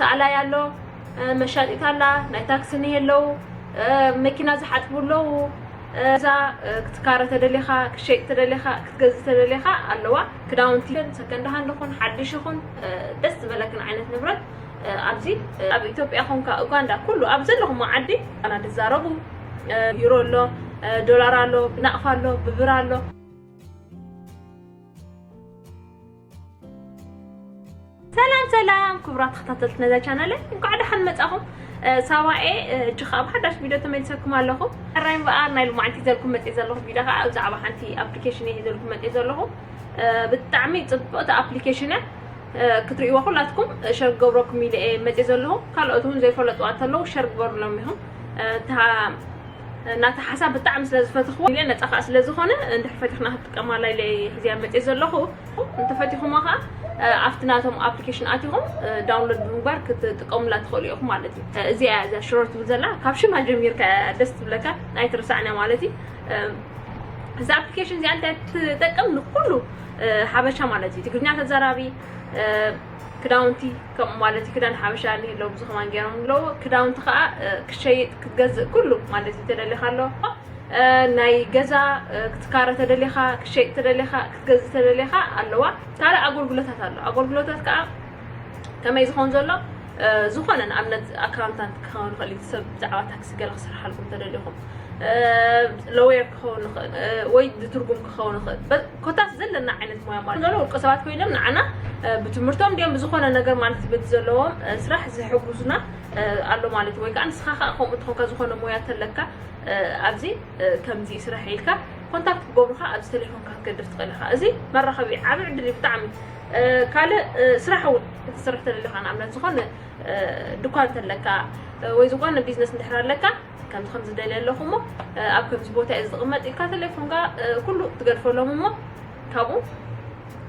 ሰኣላይ ኣሎ፣ መሻጢት ኣላ፣ ናይ ታክሲ እኒሄ ኣለዉ፣ መኪና ዝሓጥቡ ኣለዉ። እዛ ክትካረ ተደሊኻ፣ ክትሸይጥ ተደሊኻ፣ ክትገዝእ ተደሊኻ ኣለዋ። ክዳውንቲ ሰከንድ ሃንድ ይኹን ሓድሽ ይኹን ደስ ዝበለክን ዓይነት ንብረት ኣብዚ ኣብ ኢትዮጵያ ኾንካ ኡጋንዳ ኩሉ ኣብ ዘለኹም ዓዲ ኣና ዝዛረቡ ዩሮ ኣሎ፣ ዶላር ኣሎ፣ ብናቕፋ ኣሎ፣ ብብር ኣሎ። ሰላም ሰላም ክቡራት ተኸታተልቲ ነዛ ቻናል እንኳዕ ደሓን መጻኹም። ሳባኤ ሕጂ ከዓ ብሓዳሽ ቪድዮ ተመልሰኩም ኣለኹ። ሕራይ እምበኣር ናይ ሎማዓንቲ ዘልኩም መፅእ ዘለኹ ቪድዮ ከዓ ብዛዕባ ሓንቲ ኣፕሊኬሽን እየ ዘልኩም መፅእ ዘለኹ። ብጣዕሚ ፅብቕቲ ኣፕሊኬሽን እያ። ክትርእይዎ ኩላትኩም ሸር ክገብረኩም ኢለ እየ መፅእ ዘለኹ። ካልኦት እውን ዘይፈለጥዋ እንተለዉ ሸር ግበሩሎም ኢኹም። እናተ ሓሳብ ብጣዕሚ ስለ ዝፈትኽዎ ኢለ ነፃ ከዓ ስለ ዝኾነ እንድሕር ፈቲኽና ክትጥቀማላ ኢለ ሒዝያ መፅእ ዘለኹ። እንተፈቲኹማ ከዓ ኣብቲ ናቶም ኣፕሊኬሽን ኣቲኹም ዳውንሎድ ብምግባር ክትጥቀሙላ ትኽእሉ ኢኹም ማለት እዩ። እዚኣ እያ እዛ ሽሮ ትብል ዘላ ካብ ሽማ ጀሚርካ ደስ ትብለካ ኣይትርሳዕና ማለት እዩ። እዛ ኣፕሊኬሽን እዚኣ እንታይ ትጠቅም ንኩሉ ሓበሻ ማለት እዩ። ትግርኛ ተዛራቢ ክዳውንቲ ከምኡ ማለት እዩ። ክዳን ሓበሻ ኣለዉ ብዙ ከማን ገይሮም ኣለዉ። ክዳውንቲ ከዓ ክሸይጥ ክትገዝእ ኩሉ ማለት እዩ። ተደሊኻ ኣሎ ናይ ገዛ ክትካረ ተደሊኻ ክሸይጥ ተደሊኻ ክትገዝእ ተደሊኻ ኣለዋ። ካልእ ኣገልግሎታት ኣሎ። ኣገልግሎታት ከዓ ከመይ ዝኸውን ዘሎ ዝኾነ ንኣብነት ኣካውንታንት ክኸውን ይኽእል እዩ። ሰብ ብዛዕባ ታክሲ ገለ ክሰርሓልኩም ተደሊኹም ሎየር ክኸውን ይኽእል ወይ ዝትርጉም ክኸውን ይኽእል። ኮታስ ዘለና ዓይነት ሞያ ማለት ዘሎ ውልቀ ሰባት ኮይኖም ንዓና ብትምህርቶም ድዮም ብዝኾነ ነገር ማለት በቲ ዘለዎም ስራሕ ዝሕጉዙና ኣሎ ማለት እዩ። ወይ ከዓ ንስኻ ከዓ ከምኡ ትኾንካ ዝኾነ ሞያ ተለካ ኣብዚ ከምዚ ስራሕ ኢልካ ኮንታክት ክገብሩካ ኣብዚ ቴሌፎንካ ክትገድፍ ትኽእል ኢኻ። እዚ መራኸቢ ዓቢ ዕድል እዩ ብጣዕሚ። ካልእ ስራሕ እውን ክትሰርሕ ተደሊኻ ንኣብነት ዝኾነ ድኳን ተለካ ወይ ዝኾነ ቢዝነስ እንድሕር ኣለካ ከምዚ ከምዚ ደልየ ኣለኹ እሞ ኣብ ከምዚ ቦታ እየ ዝቕመጥ ኢልካ ቴሌፎንካ ኩሉ ትገድፈሎም እሞ ካብኡ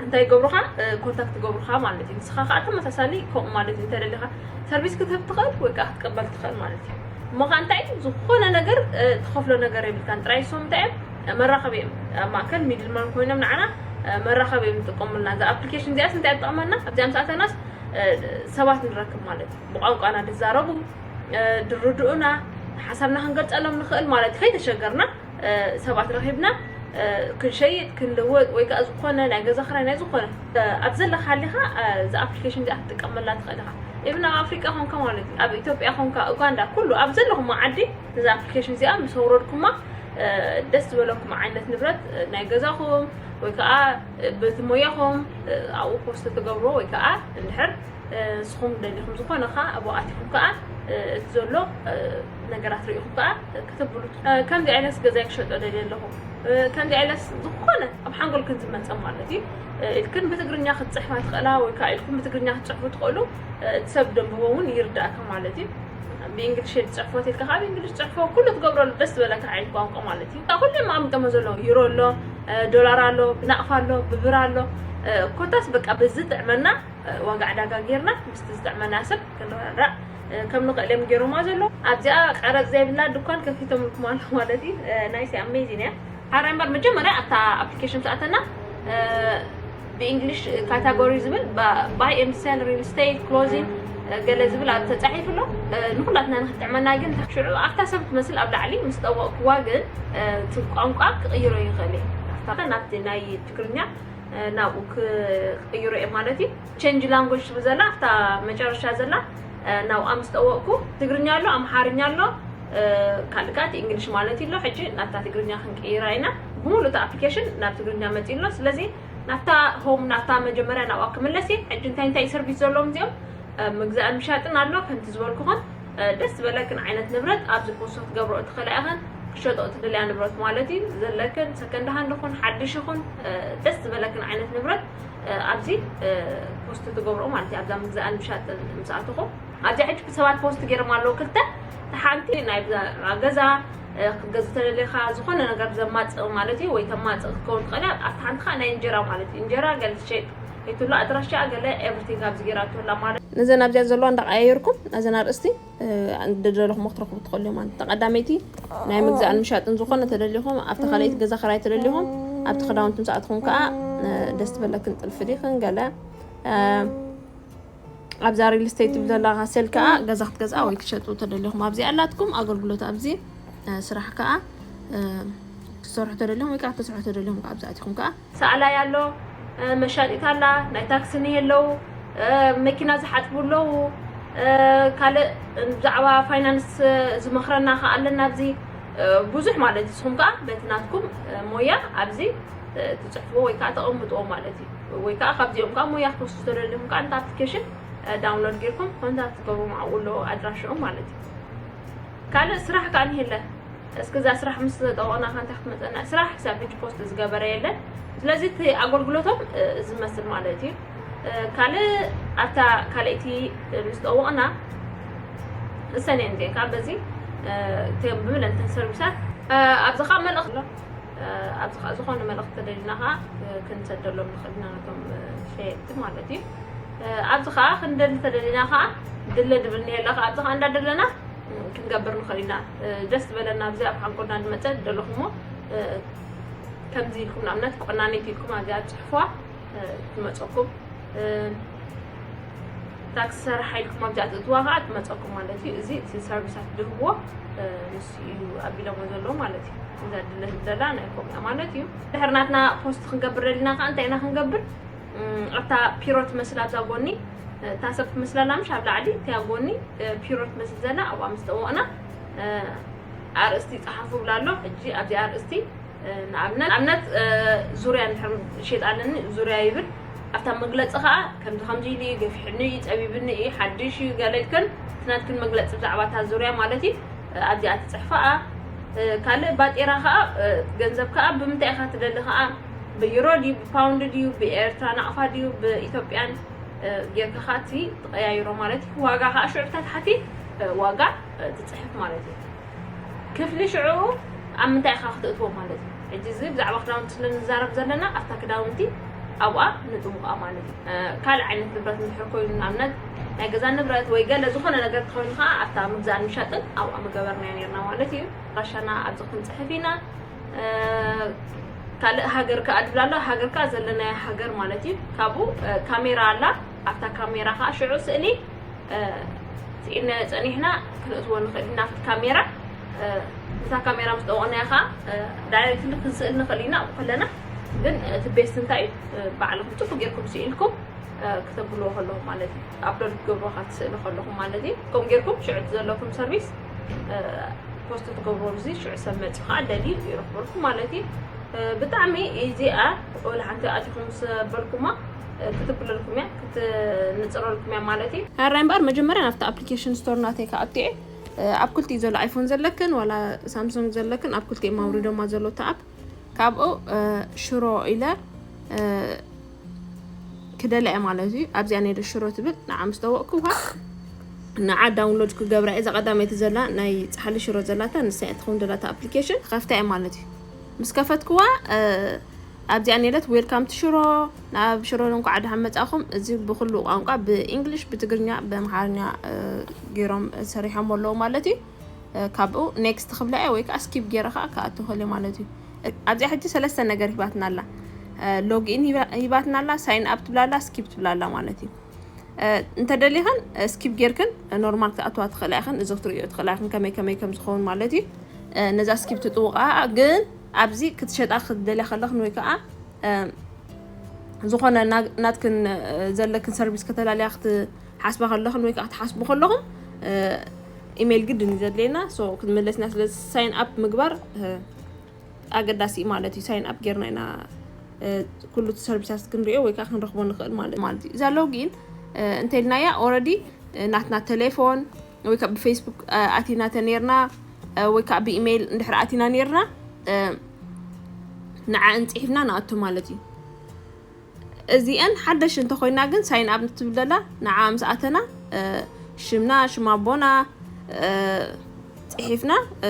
እንታይ ይገብሩኻ ኮንታክት ይገብሩኻ ማለት እዩ። ንስኻ ከዓ ተመሳሳሊ ከምኡ ማለት እዩ። እንተደሊኻ ሰርቪስ ክትህብ ትኽእል ወይ ከዓ ክትቀበል ትኽእል ማለት እዩ። እሞ ከዓ እንታይ ዝኾነ ነገር ትኸፍሎ ነገር የብልካን። ጥራይ እሶም እንታይ እዮም መራኸቢ እዮም። ኣብ ማእከል ሚድልማን ኮይኖም ንዓና መራኸቢ እዮም ዝጥቀሙልና። እዛ ኣፕሊኬሽን እዚኣስ እንታይ ትጠቕመና? ኣብዚኣ ምስ ኣተናስ ሰባት ንረክብ ማለት እዩ። ብቋንቋና ዝዛረቡ ዝርድኡና ሓሳብና ክንገልፀሎም ንኽእል ማለት እዩ። ከይተሸገርና ሰባት ረኺብና ክንሸይጥ ክንልወጥ ወይ ከዓ ዝኾነ ናይ ገዛ ክራይ ናይ ዝኾነ ኣብ ዘለካ ሃሊኻ እዚ ኣፕሊኬሽን እዚኣ ክትጥቀመላ ትኽእል ኢኻ። ኢብን ኣብ ኣፍሪቃ ኮንካ ማለት እዩ ኣብ ኢትዮጵያ ኮንካ ኡጋንዳ ኩሉ ኣብ ዘለኹም ዓዲ እዚ ኣፕሊኬሽን እዚኣ ምስ ኣውረድኩማ ደስ ዝበለኩም ዓይነት ንብረት ናይ ገዛኹም ወይ ከዓ በቲ ሞያኹም ኣብኡ ፖስት ትገብሮ ወይ ከዓ እንድሕር ንስኹም ደሊኹም ዝኾነ ከዓ ኣብኡ ኣቲኹም ከዓ እቲ ዘሎ ነገራት ርኢኹም ከዓ ከተብሉ ከምዚ ዓይነት ገዛ ክሸጦ ደልየ ኣለኹ ከምዚ ዓይነት ዝኾነ ኣብ ሓንጎልክን ዝመፀም ማለት እዩ ኢልክን ብትግርኛ ክትፅሕፋ ትኽእላ ወይ ከዓ ኢልኩም ብትግርኛ ክትፅሕፉ ትኽእሉ እቲ ሰብ ደንብቦ እውን ይርዳእካ ማለት እዩ ብእንግሊሽ እየ ዝፅሕፎ ኢልካ ከዓ ብእንግሊሽ ፅሕፎ ኩሉ ትገብረሉ ደስ ዝበለካ ዓይነት ቋንቋ ማለት እዩ ኩሎም ኣምጠሞ ዘለዉ ዩሮ ኣሎ ዶላር ኣሎ ብናቕፋ ኣሎ ብብር ኣሎ ኮታስ በቃ ብዝጥዕመና ዋጋ ዕዳጋ ጌርና ምስቲ ዝጥዕመና ሰብ ክንረዳእ ከም ንኽእል እዮም ገይሮማ ዘሎ ኣብዚኣ ቀረፅ ዘይብላ ድኳን ከፊቶምልኩም ኣሎ ማለት እዩ ናይ ሲ ኣሜዚን እያ ሓራ እምበር መጀመርያ ኣብታ ኣፕሊኬሽን ምስ ኣተና ብእንግሊሽ ካታጎሪ ዝብል buy and sell real estate clothing ገለ ዝብል ኣብ ተፃሒፉ ኣሎ ንኩላትና ንክጥዕመና ግን ሽዑ ኣብታ ሰብ ትመስል ኣብ ላዕሊ ምስ ጠወቅኩዋ ግን እቲ ቋንቋ ክቕይሮ ይኽእል እየ ናብቲ ናይ ትግርኛ ናብኡ ክቕይሮ እየ ማለት እዩ change language ትብል ዘላ ኣብታ መጨረሻ ዘላ ናብኣ ምስ ጠወቅኩ ትግርኛ ኣሎ ኣምሓርኛ ኣሎ ካልእ ከዓ እቲ እንግሊሽ ማለት እዩ ኣሎ ሕጂ ናብታ ትግርኛ ክንቅይራ ኢና ብሙሉእ እቲ ኣፕሊኬሽን ናብ ትግርኛ መፂኡ ኣሎ ስለዚ ናብታ ሆም ናብታ መጀመርያ ናብኣ ክምለስ እየ ሕጂ እንታይ እንታይ ሰርቪስ ዘለዎም እዚኦም ምግዛእን ምሻጥን ኣሎ ከምቲ ዝበልኩኹን ደስ ዝበለክን ዓይነት ንብረት ኣብዚ ፖስቶ ክትገብሮ እትኽእላ ኢኽን ክሸጦ እትደልያ ንብረት ማለት እዩ ዘለክን ሰከንድ ሃንድ ኹን ሓድሽ ኹን ደስ ዝበለክን ዓይነት ንብረት ኣብዚ ፖስቶ ትገብሮ ማለት እዩ ኣብዛ ምግዛእን ምሻጥን ምስኣትኹም ኣብዚኣ ሕጂ ሰባት ፖስት ገይሮም ኣለዉ ክልተ ሓንቲ ናይ ገዛ ክትገዝ ተደሊኻ ዝኾነ ነገር ዘማፅእ ማለት እዩ ወይ ተማፅእ ክትከውን ትኽእል ኣብቲ ሓንቲ ከዓ ናይ እንጀራ ማለት እዩ እንጀራ ገለ ትሸይጥ ይትሎ ኣድራሻ ገለ ኤቭሪቲንግ ኣብዚ ገይራ ትላ ማለት ነዘን ኣብዚኣ ዘለዋ እንዳቀያየርኩም ነዘን ኣርእስቲ ደለኹም ክትረኽቡ ትኽእሉ ማለት ተቀዳመይቲ ናይ ምግዛእን ምሻጥን ዝኾነ ተደሊኹም ኣብቲ ካልኣይቲ ገዛ ክራይ ተደሊኹም ኣብቲ ክዳውንቲ ምስኣትኹም ከዓ ደስ ትበለክን ጥልፊ ዲኽን ገለ ኣብዛ ሪል ስቴት ትብል ዘላ ካሰል ከዓ ገዛ ክትገዝኣ ወይ ክትሸጡ ተደሊኹም ኣብዚ ኣላትኩም። ኣገልግሎት ኣብዚ፣ እ፣ ስራሕ ከዓ፣ እ፣ ክትሰርሑ ተደሊኹም ወይ ከዓ ክትሰርሑ ተደሊኹም ከዓ ኣብዚ ኣቲኹም ከዓ ሰኣላይ ኣሎ፣ እ፣ መሻጢት ኣላ፣ ናይ ታክሲ እኒሄ ኣለዉ፣ እ፣ መኪና ዝሓጥቡ ኣለዉ፣ እ፣ ካልእ ብዛዕባ ፋይናንስ ዝመኽረና ከዓ ኣለና ኣብዚ፣ እ፣ ብዙሕ ማለት እዩ። ንስኹም ከዓ በቲ ናትኩም፣ እ፣ ሞያ ኣብዚ፣ እ፣ ትጽሕፍዎ ወይ ከዓ ተቐምጥዎ ማለት እዩ። ወይ ከዓ ካብዚኦም ከዓ ሞያ ክትወስዱ ተደሊኹም ከዓ ነቲ ኣፕሊኬሽን፣ እ፣ ዳውንሎድ ጌርኩም ኮንታክት ትገብሩ ኣብኡ ኣሎ ኣድራሽኦም ማለት እዩ። ካልእ ስራሕ ከዓ እኒሄለ። እስኪ እዛ ስራሕ ምስ ጠወቕና ከ እንታይ ክትመፀና? ስራሕ ክሳብ ሕጂ ፖስት ዝገበረ የለን። ስለዚ እቲ ኣገልግሎቶም፣ እ፣ ዝመስል ማለት እዩ። እ፣ ካልእ ኣብታ ካልኣይቲ፣ እ፣ ምስ ጠወቕና እሰን እየን እዚአን ከዓ በዚ፣ እ፣ እተን ብምለን እተን ሰርቪሳት፣ እ፣ ኣብዚ ከዓ መልእኽቲ ኣሎ። እ፣ ኣብዚ ከዓ ዝኾነ መልእኽቲ ተደሊና ከዓ፣ እ፣ ክንሰደሎም ንኽእል ኢና ነቶም፣ እ፣ ሸየጥቲ ማለት እዩ። እ፣ ኣብዚ ከዓ ክንደሊ ተደሊና ከዓ ድለ ድብል እኒሄ ኣሎ ከዓ ኣብዚ ከዓ እንዳደለና ክንገብር ንኽእል ኢና። እ፣ ደስ ዝበለና ኣብዚ ኣብ ሓንጎልና ዝመፀ ደለኹሞ፣ እ፣ ከምዚ ኢልኩም ንኣብነት ቆናኒት ኢልኩም ኣብዚኣ ትፅሕፍዋ፣ እ፣ ትመፀኩም። እ፣ ታክሲ ሰርሓ ኢልኩም ኣብዚኣ ትእትዋ ከዓ ትመፀኩም ማለት እዩ። እዚ እቲ ሰርቪሳት ድህብዎ፣ እ፣ ንሱ እዩ ኣቢሎሞ ዘለዎ ማለት እዩ። እዛ ድለ ደላ ናይ ኮም እያ ማለት እዩ። ድሕሪ ናትና ፖስት ክንገብር ደሊና ከዓ እንታይ ኢና ክንገብር? እም፣ ኣብታ ፒሮ ትመስል ኣብዛ ጎኒ፣ እ፣ እታ ሰብ ትመስል ኣላ ምሽ ኣብ ላዕሊ፣ እቲኣ ጎኒ፣ እ፣ ፒሮ ትመስል ዘላ ኣብኣ ምስ ጠወቕና፣ እ፣ ኣርእስቲ ጸሓፉ ብላ ኣሎ። ሕጂ ኣብዚ ኣርእስቲ፣ እ፣ ንኣብነት፣ ንኣብነት፣ እ፣ ዙርያ እንድሕር ሸይጥ ኣለኒ፣ ዙርያ ይብል። ኣብታ መግለጺ ኸኣ ከምዚ ከምዚ ኢሉ እዩ፣ ገፊሕኒ እዩ፣ ጸቢብኒ እዩ፣ ሓድሽ እዩ፣ ገለ ኢልክን እቲ ናትክን መግለጺ ብዛዕባ እታ ዙርያ ማለት እዩ፣ እ፣ ኣብዚኣ ትጽሕፋ። እ፣ ካልእ ባጤራ ኸኣ፣ እ፣ ገንዘብ ከኣ ብምንታይ ኢኻ ትደሊ ኸኣ፣ ብዩሮ ድዩ፣ ብፓውንድ ድዩ፣ ብኤርትራ ናቕፋ ድዩ፣ ብኢትዮጵያን፣ እ፣ ጌርካ ኸኣ እቲ ትቐያይሮ ማለት እዩ። ዋጋ ኸኣ ሽዑ ብታ ታሕቲ፣ እ፣ ዋጋ፣ እ፣ ትጽሕፍ ማለት እዩ። ክፍሊ ሽዑ ኣብ ምንታይ ኢኻ ክትእትዎ ማለት እዩ። ሕጂ እዚ ብዛዕባ ክዳውንቲ ስለ ንዛረብ ዘለና፣ ኣብታ ክዳውንቲ ኣብኣ ንጥሙቓ ማለት እዩ። እ፣ ካልእ ዓይነት ንብረት እንድሕር ኮይኑ፣ ንኣብነት ናይ ገዛ ንብረት ወይ ገለ ዝኾነ ነገር ተኾይኑ ኸኣ ኣብታ ምግዛእን ምሻጥን ኣብኣ ምገበርናዮ ነርና ማለት እዩ። ኣድራሻና ኣብዚ ክንጽሕፍ ኢና። እ፣ ካልእ ሃገር ከኣ ድብላ ኣሎ። ሃገር ከኣ ዘለናዮ ሃገር ማለት እዩ። ካብኡ፣ እ፣ ካሜራ ኣላ። ኣብታ ካሜራ ከኣ ሽዑ ስእሊ፣ እ፣ ስኢልና ጸኒሕና ክንእትዎ ንኽእል ኢና። ኣብቲ ካሜራ፣ እ፣ ነታ ካሜራ ምስ ጠወቕናያ ከኣ፣ እ፣ ዳይሬክትሊ ክንስእል ንኽእል ኢና ኣብኡ ከለና። ግን እቲ ቤስት እንታይ እዩ? እ፣ ባዕልኹም ጽቡቕ ጌርኩም ስኢልኩም፣ እ፣ ክተብልዎ ከለኹም ማለት እዩ። ኣፕሎድ ክትገብርዎ ከኣ ትስእሉ ከለኹም ማለት እዩ። ከምኡ ጌርኩም ሽዑ እቲ ዘለኩም ሰርቪስ፣ እ፣ ፖስት ትገብርዎ፣ እዚ ሽዑ ሰብ መጺኡ ከኣ ደልዩ ይረኽበልኩም ማለት እዩ። እ፣ ብጣዕሚ ኢዚ እያ። ወላ ሓንቲ ኣቲኹም ምስ በልኩማ፣ እ፣ ክትብለልኩም እያ፣ ክትንጽረልኩም እያ ማለት እዩ። ሕራይ እምበኣር መጀመርያ ናብቲ ኣፕሊኬሽን ስቶር ናተይ ክኣቱ እየ። እ፣ ኣብ ክልቲኡ ዘሎ ኣይፎን ዘለክን ዋላ ሳምሶንግ ዘለክን ኣብ ክልቲኦም ኣውሪዶማ ዘሎ እታ ኣፕ። ካብኡ፣ እ፣ ሽሮ ኢለ፣ እ፣ ክደልያ ማለት እዩ። ኣብዚኣ ነደ ሽሮ ትብል ንዓ ምስ ጠወቕኩዋ ንዓ ዳውንሎድ ክገብራ እየ። እዛ ቀዳመይቲ ዘላ ናይ ጻሕሊ ሽሮ ዘላታ ንሳ እያ ትኸውን ዘላታ ኣፕሊኬሽን። ከፍታ እየ ማለት እዩ። ምስ ከፈትኩዋ፣ እ፣ ኣብዚኣ ነለት ዌልካም ቱ ሽሮ፣ ናብ ሽሮ እንኳዕ ደሓን መጻእኹም። እዚ ብኹሉ ቋንቋ ብእንግሊሽ፣ ብትግርኛ፣ ብኣምሓርኛ፣ እ፣ ገይሮም ሰሪሖም ኣለዉ ማለት እዩ። እ፣ ካብኡ ኔክስት ክብላ እየ ወይ ከዓ ስኪፕ ገይረ ከዓ ክኣቱ ክእል እየ ማለት እዩ። እ፣ ኣብዚኣ ሕጂ ሰለስተ ነገር ሂባትና ኣላ። እ፣ ሎግኢን ሂባ-፣ ሂባትና ኣላ፣ ሳይን ኣፕ ትብላ ኣላ፣ ስኪፕ ትብላ ኣላ ማለት እዩ። እ፣ እንተደሊኽን፣ እ፣ ስኪፕ ጌርክን፣ እ፣ ኖርማል ክትኣትዋ ትኽእላ ኢኽን። እዚ ክትርእዮ ትኽእላ ኢኽን ከመይ ከመይ ከም ዝኸውን ማለት እዩ። እ፣ ነዛ ስኪፕ ትጥውቓ ግን ኣብዚ ክትሸጣ ክትደልያ ከለኽን ወይ ከዓ፣ እ፣ ዝኾነ ና-፣ ናትክን፣ እ፣ ዘለክን ሰርቪስ ከተላልያ ክትሓስባ ከለኽን ወይ ከዓ ክትሓስቡ ከለኹም፣ እ፣ ኢሜይል ግድን እዩ ዘድልየና። ሶ፣ ክንመለስና ስለ ሳይን ኣፕ ምግባር፣ እ፣ ኣገዳሲ እዩ ማለት እዩ። ሳይን ኣፕ ጌርና ኢና፣ እ፣ ኩሉ እቲ ሰርቪሳት ክንሪኦ ወይ ከዓ ክንረኽቦ ንኽእል ማለት፣ ማለት እዩ። እዛ ሎጊን፣ እ፣ እንተኢልናያ ኦረዲ፣ እ፣ ናትና ቴሌፎን ወይ ከዓ ብፌስቡክ፣ እ፣ ኣቲና ተነይርና፣ እ፣ ወይ ከዓ ብኢሜይል እንድሕር ኣቲና ነይርና፣ እ፣ ንዓ እንጽሒፍና ንኣቱ ማለት እዩ። እዚአን ሓደሽ እንተኾይና ግን ሳይን ኣፕ ንትብል ዘላ ንዓ ምስ ኣተና፣ እ፣ ሽምና፣ ሽም ኣቦና፣ እ፣ ጽሒፍና፣ እ፣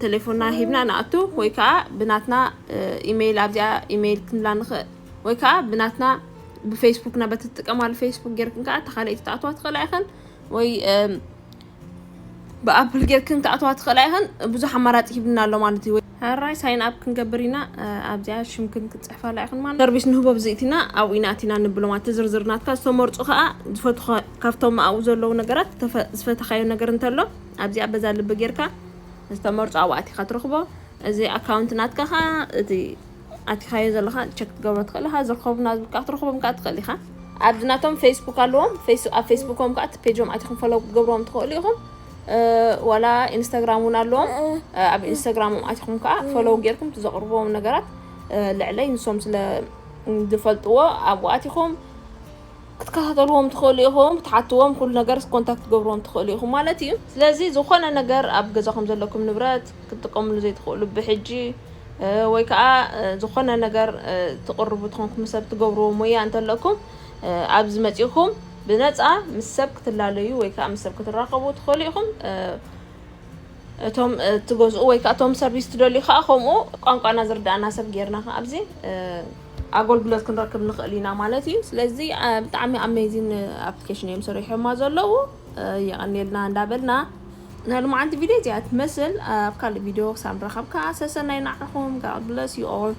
ቴሌፎንና ሂብና ንኣቱ ወይ ከዓ ብናትና፣ እ፣ ኢሜይል ኣብዚኣ ኢሜይል ክንብላ ንኽእል ወይ ከዓ ብናትና ብፌስቡክና በቲ ትጥቀማሉ ፌስቡክ ጌርክን ከዓ እታ ካልኣይቲ ትኣትዋ ትኽእላ ኢኽን ወይ፣ እ፣ ብኣፕል ጌርክን ክትኣትዋ ትኽእላ ኢኽን። ብዙሕ ኣማራጺ ሂብና ኣሎ ማለት እዩ። ኣራይ ሳይን ኣፕ ክንገብር ኢና። ኣብዚኣ ሽምክን ክትፅሕፋላ ኢኹን ማለት ሰርቪስ ንህቦ ብዝእቲና ኣብኡ ኢና ኣቲና ንብሎም ኣቲ ዝርዝር ናትካ ዝተመርፁ ከዓ ዝፈትሖ ካብቶም ኣብኡ ዘለዉ ነገራት ዝፈተኻዮ ነገር እንተሎ ኣብዚኣ በዛ ልቢ ጌርካ ዝተመርፁ ኣብኡ ኣቲኻ ትረኽቦ። እዚ ኣካውንት ናትካ ከዓ እቲ ኣቲኻዮ ዘለኻ ቸክ ክትገብሮ ትኽእል ኢኻ። ዝርከቡና ዝብል ከዓ ክትረኽቦም ከዓ ትኽእል ኢኻ። ኣብዚ ናቶም ፌስቡክ ኣለዎም። ኣብ ፌስቡኮም ከዓ እቲ ፔጆም ኣቲኹም ፈለው ክትገብርዎም ትኽእሉ ኢኹም። ዋላ ኢንስታግራም እውን ኣለዎም። ኣብ ኢንስታግራሞም ኣቲኹም ከዓ ፈለው ጌርኩም እቲ ዘቕርብዎም ነገራት ልዕለይ ንሶም ስለ ዝፈልጥዎ ኣብኡ ኣቲኹም ክትከታተልዎም ትኽእሉ ኢኹም። ክትሓትዎም ኩሉ ነገር ኮንታክት ትገብርዎም ትኽእሉ ኢኹም ማለት እዩ። ስለዚ ዝኾነ ነገር ኣብ ገዛኹም ዘለኩም ንብረት ክትጥቀምሉ ዘይትኽእሉ ብሕጂ ወይ ከዓ ዝኾነ ነገር ትቕርቡ ትኾንኩም ሰብ ትገብርዎ ሞያ እንተለኩም ኣብዚ መፂእኹም ብነፃ ምስ ሰብ ክትላለዩ ወይ ከዓ ምስ ሰብ ክትራኸቡ ትኽእሉ ኢኹም። እቶም ትገዝኡ ወይ ከዓ እቶም ሰርቪስ ትደልዩ ከዓ ከምኡ ቋንቋና ዝርዳእና ሰብ ጌርና ከዓ ኣብዚ ኣገልግሎት ክንረክብ ንኽእል ኢና ማለት እዩ። ስለዚ ብጣዕሚ ኣሜዚን ኣፕሊኬሽን እዮም ሰሪሖማ ዘለዉ። የቐንየልና እንዳበልና ናይ ሎማዓንቲ ቪድዮ እዚኣ ትመስል። ኣብ ካልእ ቪድዮ ክሳብ ንራኸብ ከዓ ሰሰናይ ንዓኹም። God bless you all።